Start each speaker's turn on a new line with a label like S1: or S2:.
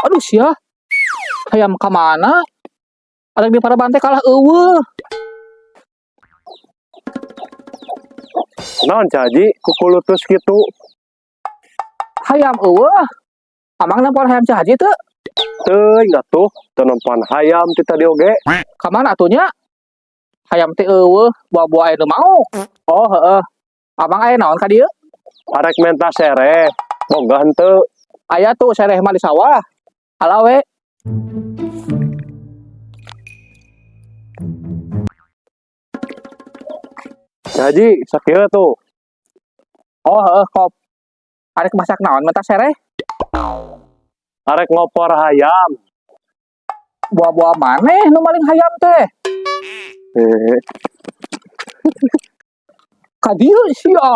S1: Aduh sia. Hayam ka mana? Ada di para bante kalah eueuh.
S2: Naon Ceu Haji kukulutus kitu?
S1: Hayam eueuh. Amang nempoan hayam Ceu Haji teu?
S2: Teuing atuh, teu nempoan hayam ti tadi oge.
S1: Ka mana atuh nya? Hayam teh eueuh, buah-buah aya nu mau. Oh heeh. Amang aya naon ka dieu?
S2: Arek menta sereh, boga henteu?
S1: Aya tuh sereh mah di sawah. Ala we.
S2: Ceu Haji, sakieu tuh.
S1: Oh heeh, kop. Arek masak naon menta sereh?
S2: Arek ngopor hayam.
S1: Buah-buah maneh nu maling hayam teh?
S2: Eh.
S1: Ka dieu sia.